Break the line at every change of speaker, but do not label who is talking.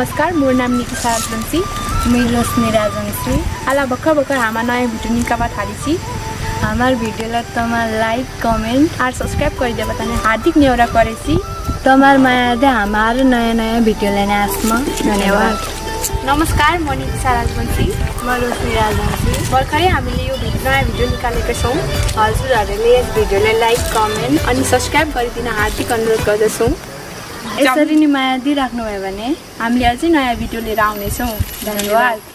नमस्कार, मोर नाम निकिता राजवंशी,
मेरो रश्मि राजवंशी।
आला भर्खर हमार नयाँ भिडियो निकाल्न थालेछि।
हमार भिडियोलाई तमा लाइक कमेंट
और सब्सक्राइब गरिदेबा तने हार्दिक न्यौरा करेछि।
तमार माया दे हमार नयाँ भिडियो लेने आसमा। धन्यवाद।
नमस्कार, म निकिता राजवंशी,
म रश्मि राजवंशी।
भर्खरै हामीले यो नयाँ भिडियो निकालेका छौँ।
हजुरहरूले यस भिडियोलाई
लाइक कमेन्ट अनि सब्सक्राइब गरिदिन हार्दिक अनुरोध गर्दछौँ।
यसरी नै माया दिइराख्नु भयो भने
हामीले अझै नयाँ भिडियो लिएर आउनेछौँ। धन्यवाद।